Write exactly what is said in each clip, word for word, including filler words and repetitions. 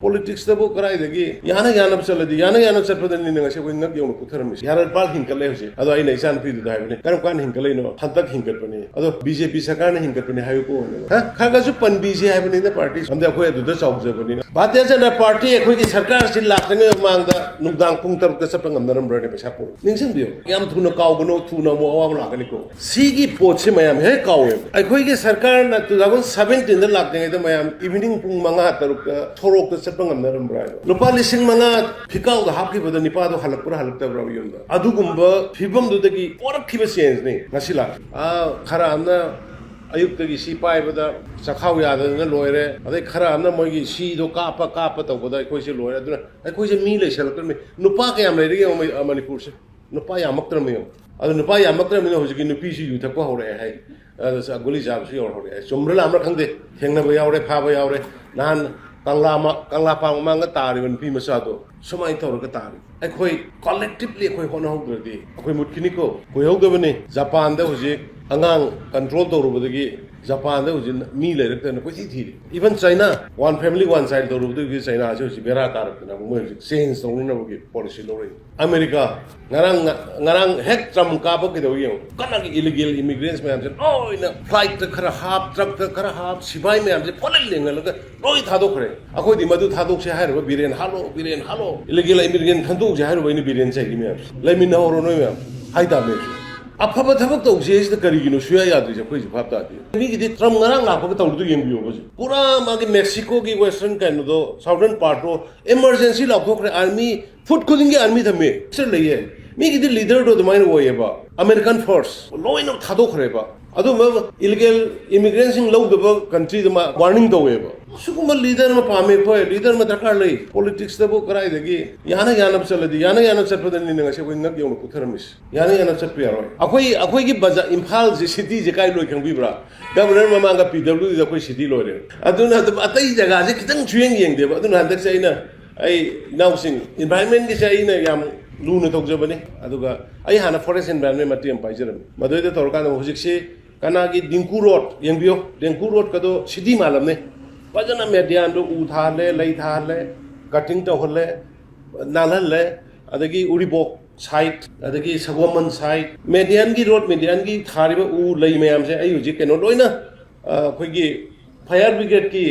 ꯄꯣꯂꯤꯇꯤꯛꯁꯇꯕꯨ ꯀꯗꯥꯏꯗꯒꯤ ꯌꯥꯅ ꯌꯥꯅꯕ ꯆꯠꯂꯗꯤ, ꯌꯥꯅ ꯌꯥꯅꯕ ꯆꯠꯄꯗꯅꯤꯅꯦ ꯉꯁꯤ ꯑꯩꯈꯣꯏ ꯉꯛ ꯌꯧꯅ ꯄꯨꯊꯔꯝꯃꯤꯁꯦ꯫ ꯌꯥꯔꯜꯄꯥꯜ ꯍꯤꯡꯒꯠꯂꯦ ꯍꯧꯖꯤꯛ꯫ ꯑꯗꯣ ꯑꯩꯅ ꯏꯆꯥꯅꯨꯄꯤꯗꯨꯗ ꯍꯥꯏꯕꯅꯤ, "ꯀꯔꯝ ꯀꯥꯟꯗ ꯍꯤꯡꯒꯠꯂꯛꯏꯅꯣ?" "ꯍꯟꯗꯛ ꯍꯤꯡꯒꯠꯄꯅꯤ꯫ ꯑꯗꯣ ꯕꯤ ꯖꯦ ꯄꯤ ꯁꯔꯀꯥꯔꯅ ꯍꯤꯡꯒꯠꯄꯅꯤ ꯍꯥꯏꯌꯨꯀꯣ꯫ ꯍꯥ? ꯈꯔ ꯈꯔꯁꯨ ꯄꯟꯕꯤꯁꯦ ꯍꯥꯏꯕꯅꯤꯅ ꯄꯥꯔꯇꯤ ꯑꯝꯗ ꯑꯩꯈꯣꯏ ꯑꯗꯨꯗ ꯆꯥꯎꯖꯕꯅꯤꯅ꯫ ꯚꯥꯔꯇꯤꯌ ꯖꯅꯇꯥ ꯄꯥꯔꯇꯤ ꯑꯩꯈꯣꯏꯒꯤ ꯁꯔꯀꯥꯔꯁꯤ ꯂꯥꯛꯇ꯭ꯔꯤꯉꯩ ꯃꯃꯥꯡꯗ ꯅꯨꯡꯗꯥꯡ ꯄꯨꯡ ꯇꯔꯨꯛꯇ ꯆꯠꯄ ꯉꯝꯅꯔꯝꯕ꯭ꯔꯅꯦ ꯄꯩꯁꯥ ꯄꯨꯔ? ꯅꯤꯡꯁꯤꯡꯕꯤꯌꯨ꯫ ꯌꯥꯝ ꯊꯨꯅ ꯀꯥꯎꯒꯅꯨ, ꯊꯨꯅ ꯑꯃꯨꯛ ꯑꯋꯥꯕ ꯂꯥꯛꯀꯅꯤꯀꯣ꯫ ꯁꯤꯒꯤ ꯄꯣꯠꯁꯤ ꯃꯌꯥꯝ ꯍꯦꯛ ꯀꯥꯎꯋꯦꯕ꯫ ꯑꯩꯈꯣꯏꯒꯤ ꯁꯔꯀꯥꯔꯅ two thousand seventeen ꯗ ꯂꯥꯛꯇ꯭ꯔꯤꯉꯩꯗ ꯃꯌꯥꯝ ꯏꯚꯤꯅꯤꯡ ꯄꯨꯡ ꯃꯉꯥ ꯇꯔꯨꯛꯇ ꯁꯣꯔꯣꯛꯇ ꯆꯠꯄ ꯉꯝꯅꯔꯝꯕ꯭ꯔꯥ ꯍꯥꯏꯕ? ꯂꯨꯄꯥ ꯂꯤꯁꯤꯡ ꯃꯉꯥ ꯐꯤꯀꯥꯎꯗ ꯍꯥꯞꯈꯤꯕꯗ ꯅꯤꯄꯥꯗꯣ ꯍꯜꯂꯛꯄ꯭ꯔꯥ ꯍꯜꯂꯛꯇꯕ꯭ꯔꯥ ꯌꯨꯝꯗ? ꯑꯗꯨꯒꯨꯝꯕ ꯐꯤꯕꯝꯗꯨꯗꯒꯤ ꯄꯣꯔꯛꯈꯤꯕ ꯆꯦꯟꯖꯅꯤ ꯉꯁꯤ ꯂꯥꯛ꯫ ꯑꯥ, ꯈꯔ ꯑꯃꯅ ꯑꯌꯨꯛꯇꯒꯤ ꯁꯤ ꯄꯥꯏꯕꯗ ꯆꯈꯥꯎ ꯌꯥꯗꯗꯅ ꯂꯣꯏꯔꯦ, ꯑꯗꯩ ꯈꯔ ꯑꯃꯅ ꯃꯣꯏꯒꯤ ꯁꯤꯗꯣ ꯀꯥꯞꯄ ꯀꯥꯞꯄ ꯇꯧꯕꯗ ꯑꯩꯈꯣꯏꯁꯦ ꯂꯣꯏꯔꯦ꯫ ꯑꯗꯨꯅ ꯑꯩꯈꯣꯏꯁꯦ ꯃꯤ ꯂꯩꯁꯜꯂꯛꯇ꯭ꯔꯕꯅꯤ꯫ ꯅꯨꯄꯥ ꯀꯌꯥꯝ ꯂꯩꯔꯤꯒꯦ ꯌꯦꯡꯉꯣ ꯃ-, ꯃꯅꯤꯄꯨꯔꯁꯦ꯫ ꯅꯨꯄꯥ ꯌꯥꯝꯃꯛꯇ꯭ꯔꯕꯅꯤ ꯌꯦꯡꯉꯣ꯫ ꯑꯗꯣ ꯅꯨꯄꯥ ꯌꯥꯝꯃꯛꯇ꯭ꯔꯕꯅꯤꯅ ꯍꯧꯖꯤꯛꯀꯤ ꯅꯨꯄꯤꯁꯨ ꯌꯨ ꯊꯛꯄ ꯍꯧꯔꯛꯑꯦ ꯍꯥꯏ꯫ ꯑꯗ ꯆ-, ꯒꯨꯂꯤ ꯆꯥꯕꯁꯨ ꯌꯧꯔꯛꯑꯦ꯫ ꯆꯨꯝꯕ꯭ꯔꯥ ꯂꯥꯟꯕ꯭ꯔꯥ ꯈꯪꯗꯦ꯫ ꯊꯦꯡꯅꯕ ꯌꯥꯎꯔꯦ, ꯐꯥꯕ ꯌꯥꯎꯔꯦ꯫ ꯅꯍꯥꯟ ꯀꯪꯂꯥ ꯃ-, ꯀꯪꯂꯥ ꯄꯥꯡ ꯃꯃꯥꯡꯗ ꯇꯥꯔꯤꯕ ꯅꯨꯄꯤ ꯃꯆꯥꯗꯣ ꯁꯨꯃꯥꯏꯅ ꯇꯧꯔꯒ ꯇꯥꯔꯤ꯫ ꯑꯩꯈꯣꯏ ꯀꯣꯂꯦꯛꯇꯤꯚꯂꯤ ꯑꯩꯈꯣꯏ ꯍꯣꯠꯅꯍꯧꯗ꯭ꯔꯗꯤ ꯑꯩꯈꯣꯏ ꯃꯨꯠꯈꯤꯅꯤꯀꯣ꯫ ꯀꯨꯏꯍꯧꯗꯕꯅꯤ꯫ ꯖꯄꯥꯟꯗ ꯍꯧꯖꯤꯛ ꯑꯉꯥꯡ ꯀꯟꯇ꯭ꯔꯣꯜ ꯇꯧꯔꯨꯕꯗꯒꯤ ꯖꯄꯥꯟꯗ ꯍꯧꯖꯤꯛ ꯃꯤ ꯂꯩꯔꯛꯇꯅ ꯀꯣꯏꯊꯤ ꯊꯤꯔꯤ꯫ Even China, one family, one child ꯇꯧꯔꯨꯕꯗꯒꯤ ꯆꯩꯅꯥꯁꯦ ꯍꯧꯖꯤꯛ ꯕꯦꯔꯥ ꯀꯥꯔꯛꯇꯅ ꯑꯃꯨꯛ ꯃꯣꯏ ꯍꯧꯖꯤꯛ ꯆꯦꯟꯖ ꯇꯧꯅꯅꯕꯒꯤ ꯄꯣꯂꯤꯁꯤ ꯂꯧꯔꯛꯏ꯫ ꯑꯃꯦꯔꯤꯀꯥ, ꯉꯔꯥꯡ, ꯉꯔꯥꯡ ꯍꯦꯛ ꯇ꯭ꯔꯝ ꯀꯥꯕ ꯀꯩꯗꯧ ꯌꯦꯡꯉꯨ, ꯀꯟꯅꯒꯤ ꯏꯂꯤꯒꯦꯜ ꯏꯃꯤꯒ꯭ꯔꯦꯟꯁ ꯃꯌꯥꯝꯁꯦ ꯂꯣꯏꯅ ꯐ꯭ꯂꯥꯏꯠꯇ ꯈꯔ ꯍꯥꯞ, ꯇ꯭ꯔꯛꯇ ꯈꯔ ꯍꯥꯞ, ꯁꯤꯐꯥꯏ ꯃꯌꯥꯝꯁꯦ ꯄꯣꯠꯂꯦꯟ ꯂꯦꯡꯍꯜꯂꯒ ꯂꯣꯏ ꯊꯥꯗꯣꯛꯈ꯭ꯔꯦ꯫ ꯑꯩꯈꯣꯏꯗꯤ ꯃꯗꯨ ꯊꯥꯗꯣꯛꯁꯦ ꯍꯥꯏꯔꯨꯕ ꯕꯤꯔꯦꯟ ꯍꯥꯠꯂꯣ, ꯕꯤꯔꯦꯟ ꯍꯥꯠꯂꯣ, ꯏꯂꯤꯒꯦꯜ ꯏꯃꯤꯒ꯭ꯔꯦꯟ ꯈꯟꯗꯣꯛꯁꯦ ꯍꯥꯏꯔꯨꯕ ꯑꯩꯅ ꯕꯤꯔꯦꯟ ꯆꯩꯔꯤ ꯃꯌꯥꯝꯁꯦ꯫ ꯂꯩꯃꯤꯟꯅꯍꯧꯔꯣ ꯅꯣꯏ ꯃꯌꯥꯝ ꯍꯥꯏ ꯇꯥꯕꯅꯦ꯫ ꯑꯐꯕ ꯊꯕꯛ ꯇꯧꯁꯦ ꯁꯤꯗ ꯀꯔꯤꯒꯤꯅꯣ ꯁꯨꯌꯥ ꯌꯥꯗ꯭ꯔꯤꯁꯦ ꯑꯩꯈꯣꯏꯁꯦ ꯚꯥꯞ ꯇꯥꯗꯦ꯫ ꯃꯤꯒꯤꯗꯤ ꯇ꯭ꯔꯝ ꯉꯔꯥꯡ ꯂꯥꯛꯄꯒ ꯇꯧꯔꯤꯗꯨ ꯌꯦꯡꯕꯤꯌꯣ ꯍꯧꯖꯤꯛ꯫ ꯄꯨꯔꯥ ꯃꯥꯒꯤ ꯃꯦꯛꯁꯤꯀꯣꯒꯤ ꯋꯦꯁꯇꯔꯟ ꯀꯩꯅꯣꯗꯣ, ꯁꯥꯎꯗꯔꯟ ꯄꯥꯔꯠꯇꯣ ꯏꯃꯔꯖꯦꯟꯁꯤ ꯂꯥꯎꯊꯣꯛꯈ꯭ꯔꯦ꯫ ꯑꯥꯔꯃꯤ ꯐꯨꯠ ꯈꯨꯗꯤꯡꯒꯤ ꯑꯥꯔꯃꯤ ꯊꯝꯃꯦ꯫ ꯁꯤꯗ ꯂꯩꯌꯦ꯫ ꯃꯤꯒꯤꯗꯤ ꯂꯤꯗꯔꯗꯣ ꯑꯗꯨꯃꯥꯏꯅ ꯑꯣꯏꯌꯦꯕ꯫ ꯑꯃꯦꯔꯤꯀꯥꯟ ꯐꯣꯔꯁ ꯂꯣꯏꯅ ꯊꯥꯗꯣꯛꯈ꯭ꯔꯦꯕ꯫ ꯑꯗꯨꯝꯕ ꯏꯂꯤꯒꯦꯜ ꯏꯃꯤꯒ꯭ꯔꯦꯟꯁꯤꯡ ꯂꯧꯗꯕ ꯀꯟꯇ꯭ꯔꯤꯗ ꯃꯥ ꯋꯥꯔꯅꯤꯡ ꯇꯧꯋꯦꯕ꯫ ꯁꯤꯒꯨꯝꯕ ꯂꯤꯗꯔ ꯑꯃ ꯄꯥꯝꯃꯦ ꯑꯩꯈꯣꯏ, ꯂꯤꯗꯔ ꯑꯃ ꯗꯔꯀꯥꯔ ꯂꯩ꯫ ꯄꯣꯂꯤꯇꯤꯛꯁꯇꯕꯨ ꯀꯗꯥꯏꯗꯒꯤ ꯌꯥꯅ ꯌꯥꯅꯕ ꯆꯠꯂꯗꯤ, ꯌꯥꯅ ꯌꯥꯅꯕ ꯆꯠꯄꯗꯅꯤꯅꯦ ꯉꯁꯤ ꯑꯩꯈꯣꯏ ꯉꯛ ꯌꯧꯅ ꯄꯨꯊꯔꯝꯃꯤꯁꯤ꯫ ꯌꯥꯅ ꯌꯥꯅꯕ ꯆꯠꯄ ꯌꯥꯔꯣꯏ꯫ ꯑꯩꯈꯣꯏ, ꯑꯩꯈꯣꯏꯒꯤ ꯕꯖꯥꯔ, ꯏꯝꯐꯥꯜꯁꯤ, ꯁꯤꯇꯤꯁꯦ ꯀꯥꯏ ꯂꯣꯏ ꯈꯪꯕꯤꯕ꯭ꯔꯥ? ꯒꯕꯔꯅꯔ ꯃꯃꯥꯡꯗ ꯄꯤ ꯗꯕ꯭ꯂꯤꯎ ꯗꯤꯗ ꯑꯩꯈꯣꯏ ꯁꯤꯇꯤ ꯂꯣꯏꯔꯦ꯫ ꯑꯗꯨꯅ ꯑꯗꯨꯝ ꯑꯇꯩ ꯖꯒꯥꯁꯦ ꯈꯤꯇꯪ ꯁꯨꯌꯦꯡ ꯌꯦꯡꯗꯦꯕ꯫ ꯑꯗꯨꯅ ꯍꯟꯗꯛꯁꯦ ꯑꯩꯅ, ꯑꯩ ꯏꯅꯥꯎꯁꯤꯡ, ꯏꯟꯚꯥꯏꯔꯟꯃꯦꯟꯒꯤꯁꯦ ꯑꯩꯅ ꯌꯥꯝ ꯂꯨꯅ ꯇꯧꯖꯕꯅꯤ꯫ ꯑꯗꯨꯒ ꯑꯩ ꯍꯥꯟꯅ ꯐꯣꯔꯦꯁ ꯏꯟꯚꯥꯏꯔꯟꯃꯦꯟ ꯃꯇꯦꯛ ꯑꯃ ꯄꯥꯏꯖꯔꯝꯃꯤ꯫ ꯃꯗꯨꯗꯩꯗ ꯇꯧꯔꯀꯥꯟꯗ ꯍꯧꯖꯤꯛꯁꯤ ꯀꯅꯥꯒꯤ ꯗꯤꯡꯀꯨ ꯔꯣꯗ ꯌꯦꯡꯕꯤꯌꯣ, ꯗꯤꯡꯀꯨ ꯔꯣꯗꯀꯗꯣ ꯁꯤꯇꯤ ꯃꯥꯜꯂꯝꯅꯤ꯫ ꯐꯖꯅ ꯃꯦꯗꯤꯌꯥꯟꯗꯣ ꯎ ꯊꯥꯍꯜꯂꯦ, ꯂꯩ ꯊꯥꯍꯜꯂꯦ, ꯀꯇꯤꯡ ꯇꯧꯍꯜꯂꯦ, ꯅꯥꯜꯍꯜꯂꯦ꯫ ꯑꯗꯒꯤ ꯎꯔꯤꯕꯣꯛ ꯁꯥꯏꯠ, ꯑꯗꯒꯤ ꯁꯒꯣꯜꯕꯟ ꯁꯥꯏꯠ, ꯃꯦꯗꯤꯌꯥꯟꯒꯤ ꯔꯣꯗ, ꯃꯦꯗꯤꯌꯥꯟꯒꯤ ꯊꯥꯔꯤꯕ ꯎ ꯂꯩ ꯃꯌꯥꯝꯁꯦ ꯑꯩ ꯍꯧꯖꯤꯛ ꯀꯩꯅꯣ ꯂꯣꯏꯅ, ꯑ, ꯑꯩꯈꯣꯏꯒꯤ ꯐꯥꯌꯔ ꯕ꯭ꯔꯤꯒꯦꯗꯀꯤ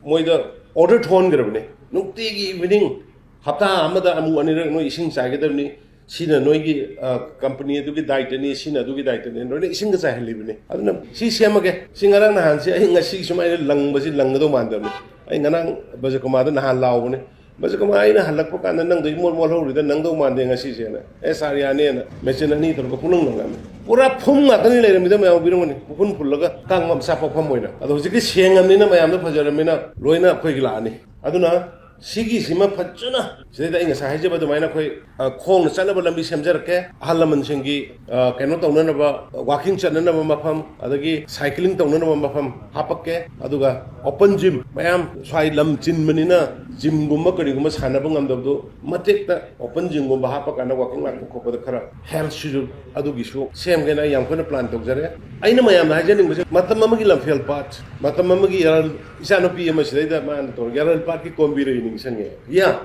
ꯃꯣꯏꯗ ꯑꯣꯔꯗꯔ ꯊꯣꯛꯍꯟꯈ꯭ꯔꯕꯅꯦ꯫ ꯅꯨꯡꯇꯤꯒꯤ ꯏꯚꯤꯅꯤꯡ, ꯍꯞꯇꯥ ꯑꯃꯗ ꯑꯃꯨꯛ ꯑꯅꯤꯔꯛ ꯅꯣꯏ ꯏꯁꯤꯡ ꯆꯥꯏꯒꯗꯕꯅꯤ, ꯁꯤꯅ ꯅꯣꯏꯒꯤ, ꯑ, ꯀꯝꯄꯅꯤ ꯑꯗꯨꯒꯤ ꯗꯥꯏꯇꯅꯤ, ꯁꯤꯅ ꯑꯗꯨꯒꯤ ꯗꯥꯏꯇꯅꯤ, ꯂꯣꯏꯅ ꯏꯁꯤꯡꯒ ꯆꯥꯏꯍꯜꯂꯤꯕꯅꯤ꯫ ꯑꯗꯨꯅ ꯁꯤ ꯁꯦꯝꯃꯒꯦ, ꯁꯤ ꯉꯔꯥꯡ ꯅꯍꯥꯟꯁꯤ ꯑꯩ ꯉꯁꯤ ꯁꯨꯃꯥꯏꯅ ꯂꯪꯕꯁꯤ ꯂꯪꯒꯗꯧ ꯃꯥꯟꯗꯕꯅꯤ꯫ ꯑꯩ ꯉꯔꯥꯡ ꯕꯖꯀꯨꯃꯥꯔꯗ ꯅꯍꯥꯟ ꯂꯥꯎꯕꯅꯤ, "ꯕꯖꯀꯨꯃꯥꯔ, ꯑꯩꯅ ꯍꯜꯂꯛꯄ ꯀꯥꯟꯗ ꯅꯪꯗꯣ ꯏꯃꯣꯠ ꯃꯣꯠꯍꯧꯔꯤꯗ ꯂꯪꯗꯧ ꯃꯥꯟꯗꯦ ꯉꯁꯤꯁꯦꯅ"꯫ "ꯑꯦ ꯁꯥꯔ, ꯌꯥꯅꯤꯅ" ꯃꯦꯆꯤꯟ ꯑꯅꯤ ꯇꯧꯔꯒ ꯄꯨꯡꯂꯪ ꯂꯪꯉꯝꯃꯤ꯫ ꯄꯨꯔꯥ ꯐꯨꯝ ꯉꯥꯛꯇꯅꯤ ꯂꯩꯔꯝꯃꯤꯗ, ꯃꯌꯥꯝ ꯎꯕꯤꯔꯝꯒꯅꯤ, ꯄꯨꯈꯨꯟ ꯐꯨꯜꯂꯒ ꯀꯥꯡ ꯃꯆꯥ ꯄꯣꯛꯐꯝ ꯑꯣꯏꯅ꯫ ꯑꯗꯣ ꯍꯧꯖꯤꯛꯇꯤ ꯁꯦꯡꯉꯕꯅꯤꯅ, ꯃꯌꯥꯝꯗꯣ ꯐꯖꯔꯕꯅꯤꯅ, ꯂꯣꯏꯅ ꯑꯩꯈꯣꯏꯒꯤ ꯂꯥꯛꯑꯅꯤ꯫ ꯑꯗꯨꯅ ꯁꯤꯒꯤꯁꯤꯃ ꯐꯖꯅ, ꯁꯤꯗꯩꯗ ꯑꯩ ꯉꯁꯥꯏ ꯍꯥꯏꯖꯕ ꯑꯗꯨꯃꯥꯏꯅ ꯑꯩꯈꯣꯏ, ꯑ, ꯈꯣꯡꯅ ꯆꯠꯅꯕ ꯂꯝꯕꯤ ꯁꯦꯝꯖꯔꯛꯀꯦ꯫ ꯑꯍꯜ ꯂꯃꯟꯁꯤꯡꯒꯤ, ꯑ, ꯀꯩꯅꯣ ꯇꯧꯅꯅꯕ, walking ꯆꯠꯅꯅꯕ ꯃꯐꯝ, ꯑꯗꯒꯤ cycling ꯇꯧꯅꯅꯕ ꯃꯐꯝ ꯍꯥꯄꯛꯀꯦ꯫ ꯑꯗꯨꯒ open gym ꯃꯌꯥꯝ, ꯁ꯭ꯋꯥꯏ ꯂꯝ ꯆꯤꯟꯕꯅꯤꯅ gymꯒꯨꯝꯕ ꯀꯔꯤꯒꯨꯝꯕ ꯁꯥꯟꯅꯕ ꯉꯝꯗꯕꯗꯣ, ꯃꯇꯦꯛꯇ open gymꯒꯨꯝꯕ ꯍꯥꯞꯄꯀꯥꯟꯗ walking ꯂꯥꯛꯄ ꯈꯣꯠꯄꯗ ꯈꯔ healthꯁꯤꯁꯨ ꯑꯗꯨꯒꯤꯁꯨ ꯁꯦꯝꯒꯦꯅ ꯑꯩ ꯌꯥꯝ ꯀꯟꯅ plan ꯇꯧꯖꯔꯦ꯫ ꯑꯩꯅ ꯃꯌꯥꯝꯗ ꯍꯥꯏꯖꯅꯤꯡꯕꯁꯦ, ꯃꯇꯝ ꯑꯃꯒꯤ ꯂꯝꯐꯦꯜ ꯄꯥꯠ, ꯃꯇꯝ ꯑꯃꯒꯤ ꯌꯥꯔꯜ, ꯏꯆꯥꯅꯨꯄꯤ ꯑꯃ ꯁꯤꯗꯩꯗ ꯃꯥꯅ ꯇꯧꯔꯒ ꯌꯥꯔꯜ ꯄꯥꯠꯀꯤ ꯀꯣꯝꯕꯤꯔꯩ ꯅꯤꯡꯁꯤꯡꯉꯦ꯫ ꯌꯥ,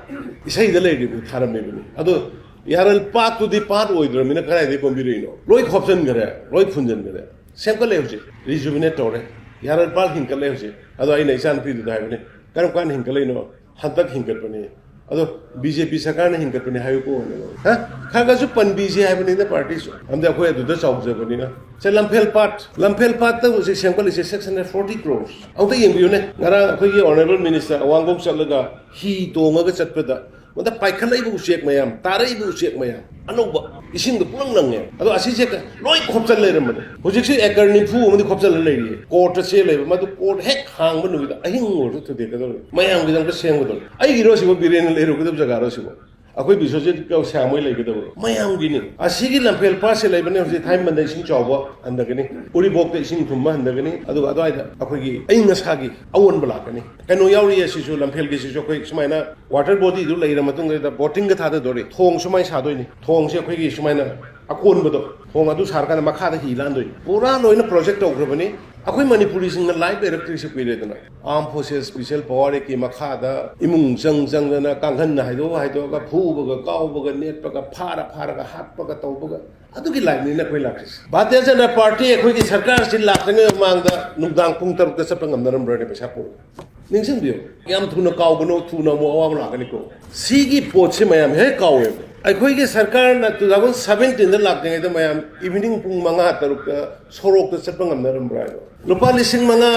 ꯏꯁꯩꯗ ꯂꯩꯔꯤꯕ ꯊꯥꯔꯝꯃꯤꯕꯅꯤ꯫ ꯑꯗꯣ ꯌꯥꯔꯜ ꯄꯥꯠꯇꯨꯗꯤ ꯄꯥꯠ ꯑꯣꯏꯗ꯭ꯔꯕꯅꯤꯅ ꯀꯗꯥꯏꯗꯒꯤ ꯀꯣꯝꯕꯤꯔꯩꯅꯣ? ꯂꯣꯏ ꯈꯣꯞꯆꯟꯈ꯭ꯔꯦ, ꯂꯣꯏ ꯐꯨꯟꯖꯟꯈ꯭ꯔꯦ꯫ ꯁꯦꯝꯒꯠꯂꯦ ꯍꯧꯖꯤꯛ, rejuvenate ꯇꯧꯔꯦ, ꯌꯥꯔꯜ ꯄꯥꯠ ꯍꯤꯡꯒꯠꯂꯦ ꯍꯧꯖꯤꯛ꯫ ꯑꯗꯣ ꯑꯩꯅ ꯏꯆꯥꯅꯨꯄꯤꯗꯨꯗ ꯍꯥꯏꯕꯅꯤ, "ꯀꯔꯝ ꯀꯥꯟꯗ ꯍꯤꯡꯒꯠꯂꯛꯏꯅꯣ?" "ꯍꯟꯗꯛ ꯍꯤꯡꯒꯠꯄꯅꯤ꯫ ꯑꯗꯣ ꯕꯤ ꯖꯦ ꯄꯤ ꯁꯔꯀꯥꯔꯅ ꯍꯤꯡꯒꯠꯄꯅꯤ ꯍꯥꯏꯌꯨꯀꯣ"꯫ ꯍꯥ? ꯈꯔ ꯈꯔꯁꯨ ꯄꯟꯕꯤꯁꯤ ꯍꯥꯏꯕꯅꯤꯗ ꯄꯥꯔꯇꯤꯁꯨ, ꯑꯗ ꯑꯩꯈꯣꯏ ꯑꯗꯨꯗ ꯆꯥꯎꯖꯕꯅꯤꯅ꯫ ꯁꯦ, ꯂꯝꯐꯦꯜ ꯄꯥꯠ, ꯂꯝꯐꯦꯜ ꯄꯥꯠꯇ ꯍꯧꯖꯤꯛ ꯁꯦꯝꯒꯠꯂꯤꯁꯦ six hundred forty crores꯫ ꯑꯃꯨꯛꯇ ꯌꯦꯡꯕꯤꯌꯨꯅꯦ, ꯉꯔꯥꯡ ꯑꯩꯈꯣꯏꯒꯤ honourable minister ꯑꯋꯥꯡꯕꯣꯛ ꯆꯠꯂꯒ ꯍꯤ ꯇꯣꯡꯉꯒ ꯆꯠꯄꯗ ꯃꯗ ꯄꯥꯏꯈꯠꯂꯛꯏꯕ ꯎꯆꯦꯛ ꯃꯌꯥꯝ, ꯇꯥꯔꯛꯏꯕ ꯎꯆꯦꯛ ꯃꯌꯥꯝ, ꯑꯅꯧꯕ ꯏꯁꯤꯡꯗ ꯄꯨꯡꯂꯪ ꯂꯪꯉꯦ꯫ ꯑꯗꯣ ꯑꯁꯤꯁꯦ ꯂꯣꯏ ꯈꯣꯞꯆꯜ ꯂꯩꯔꯝꯕꯅꯦ꯫ ꯍꯧꯖꯤꯛꯁꯤ ꯑꯦꯀꯔ ꯅꯤꯐꯨ ꯑꯃꯗꯤ ꯈꯣꯞꯆꯜꯂ ꯂꯩꯔꯤꯌꯦ꯫ ꯀꯣꯔꯠꯇ ꯆꯦꯜ ꯂꯩꯕ, ꯃꯗꯨ ꯀꯣꯔꯠ ꯍꯦꯛ ꯍꯥꯡꯕ ꯅꯨꯃꯤꯠꯇ ꯑꯍꯤꯡ ꯑꯣꯏꯔꯁꯨ ꯊꯨꯗꯦꯛꯀꯗꯧꯔꯤ꯫ ꯃꯌꯥꯝꯒꯤꯗꯃꯛꯇ ꯁꯦꯝꯒꯗꯧꯔꯤ꯫ ꯑꯩꯒꯤꯔꯣ ꯁꯤꯕꯨ, ꯕꯤꯔꯦꯟꯅ ꯂꯩꯔꯨꯒꯗꯕ ꯖꯒꯥꯔꯣ ꯁꯤꯕꯨ? ꯑꯩꯈꯣꯏ ꯕꯤꯁ꯭ꯋꯖꯤꯠ ꯁ꯭ꯌꯥꯝ ꯍꯣꯏ ꯂꯩꯒꯗꯕ꯭ꯔꯣ? ꯃꯌꯥꯝꯒꯤꯅꯤ꯫ ꯑꯁꯤꯒꯤ ꯂꯝꯐꯦꯜ ꯄꯥꯠꯁꯦ ꯂꯩꯕꯅꯦ ꯍꯧꯖꯤꯛ ꯊꯥꯏꯃꯟꯗ ꯏꯁꯤꯡ ꯆꯥꯎꯕ ꯍꯟꯊꯒꯅꯤ, ꯎꯔꯤꯄꯣꯛꯇ ꯏꯁꯤꯡ ꯊꯨꯝꯕ ꯍꯟꯊꯒꯅꯤ, ꯑꯗꯨꯒ ꯑꯗꯨꯋꯥꯏꯗ ꯑꯩꯈꯣꯏꯒꯤ ꯑꯏꯪ ꯑꯁꯥꯒꯤ ꯑꯑꯣꯟꯕ ꯂꯥꯛꯀꯅꯤ꯫ ꯀꯩꯅꯣ ꯌꯥꯎꯔꯤꯌꯦ ꯁꯤꯁꯨ, ꯂꯝꯐꯦꯜꯒꯤꯁꯤꯁꯨ ꯑꯩꯈꯣꯏ ꯁꯨꯃꯥꯏꯅ ꯋꯥꯇꯔ ꯕꯣꯗꯤꯗꯨ ꯂꯩꯔ ꯃꯇꯨꯡꯗ ꯕꯣꯇꯤꯡꯒ ꯊꯥꯗꯗꯣꯔꯤ꯫ ꯊꯣꯡ ꯁꯨꯃꯥꯏꯅ ꯁꯥꯗꯣꯏꯅꯤ꯫ ꯊꯣꯡꯁꯦ ꯑꯩꯈꯣꯏꯒꯤ ꯁꯨꯃꯥꯏꯅ ꯑꯀꯣꯟꯕꯗꯣ, ꯊꯣꯡ ꯑꯗꯨ ꯁꯥꯔꯀꯥꯟꯗ ꯃꯈꯥꯗ ꯍꯤ ꯂꯥꯟꯗꯣꯏꯅꯤ꯫ ꯄꯨꯔꯥ ꯂꯣꯏꯅ ꯄ꯭ꯔꯣꯖꯦꯛ ꯇꯧꯈ꯭ꯔꯕꯅꯤ꯫ ꯑꯩꯈꯣꯏ ꯃꯅꯤꯄꯨꯔꯤꯁꯤꯡꯅ ꯂꯥꯏꯐ ꯂꯩꯔꯛꯇ꯭ꯔꯤꯁꯦ ꯀꯨꯏꯔꯦꯗꯅ꯫ ꯑꯥꯔꯝ ꯐꯣꯔꯁꯦꯁ, ꯁ꯭ꯄꯤꯁꯦꯜ ꯄꯋꯥꯔ ꯑꯦꯛꯀꯤ ꯃꯈꯥꯗ ꯏꯃꯨꯡ ꯆꯪ ꯆꯪꯗꯅ ꯀꯥꯡꯈꯟꯅ ꯍꯥꯏꯗꯣꯛꯑ ꯍꯥꯏꯗꯣꯛꯑꯒ ꯐꯨꯕꯒ ꯀꯥꯎꯕꯒ ꯅꯦꯠꯄꯒ ꯐꯥꯔ ꯐꯥꯔꯒ ꯍꯥꯠꯄꯒ ꯇꯧꯕꯒ ꯑꯗꯨꯒꯤ ꯂꯥꯏꯐꯅꯤꯅ ꯑꯩꯈꯣꯏ ꯂꯥꯛꯈ꯭ꯔꯤꯁꯦ꯫ ꯚꯥꯔꯇꯤꯌ ꯖꯅꯇꯥ ꯄꯥꯔꯇꯤ ꯑꯩꯈꯣꯏꯒꯤ ꯁꯔꯀꯥꯔꯁꯤ ꯂꯥꯛꯇ꯭ꯔꯤꯉꯩ ꯃꯃꯥꯡꯗ ꯅꯨꯡꯗꯥꯡ ꯄꯨꯡ ꯇꯔꯨꯛꯇ ꯆꯠꯄ ꯉꯝꯅꯔꯝꯕ꯭ꯔꯅꯦ ꯄꯩꯁꯥ ꯄꯨꯔꯒ? ꯅꯤꯡꯁꯤꯡꯕꯤꯌꯨ꯫ ꯌꯥꯝ ꯊꯨꯅ ꯀꯥꯎꯒꯅꯨ, ꯊꯨꯅ ꯑꯃꯨꯛ ꯑꯋꯥꯕ ꯂꯥꯛꯀꯅꯤꯀꯣ꯫ ꯁꯤꯒꯤ ꯄꯣꯠꯁꯤ ꯃꯌꯥꯝ ꯍꯦꯛ ꯀꯥꯎꯋꯦꯕ꯫ ꯑꯩꯈꯣꯏꯒꯤ ꯁꯔꯀꯥꯔꯅ ꯇꯨ ꯊꯥꯎꯖꯟ ꯁꯕꯦꯟꯇꯤꯟꯗ ꯂꯥꯛꯇ꯭ꯔꯤꯉꯩꯗ ꯃꯌꯥꯝ ꯏꯚꯤꯅꯤꯡ ꯄꯨꯡ ꯃꯉꯥ ꯇꯔꯨꯛꯇ ꯁꯣꯔꯣꯛꯇ ꯆꯠꯄ ꯉꯝꯅꯔꯝꯕ꯭ꯔꯥ ꯍꯥꯏꯕ? ꯂꯨꯄꯥ ꯂꯤꯁꯤꯡ ꯃꯉꯥ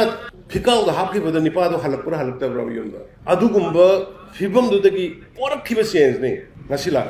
ꯐꯤꯀꯥꯎꯗ ꯍꯥꯞꯈꯤꯕꯗꯣ ꯅꯤꯄꯥꯗꯣ ꯍꯜꯂꯛꯄ꯭ꯔꯥ ꯍꯜꯂꯛꯇꯕ꯭ꯔꯥ ꯌꯨꯝꯗ? ꯑꯗꯨꯒꯨꯝꯕ ꯐꯤꯕꯝꯗꯨꯗꯒꯤ ꯄꯣꯔꯛꯈꯤꯕ ꯆꯦꯟꯖꯅꯤ ꯉꯁꯤ ꯂꯥꯛꯂꯤꯁꯦ꯫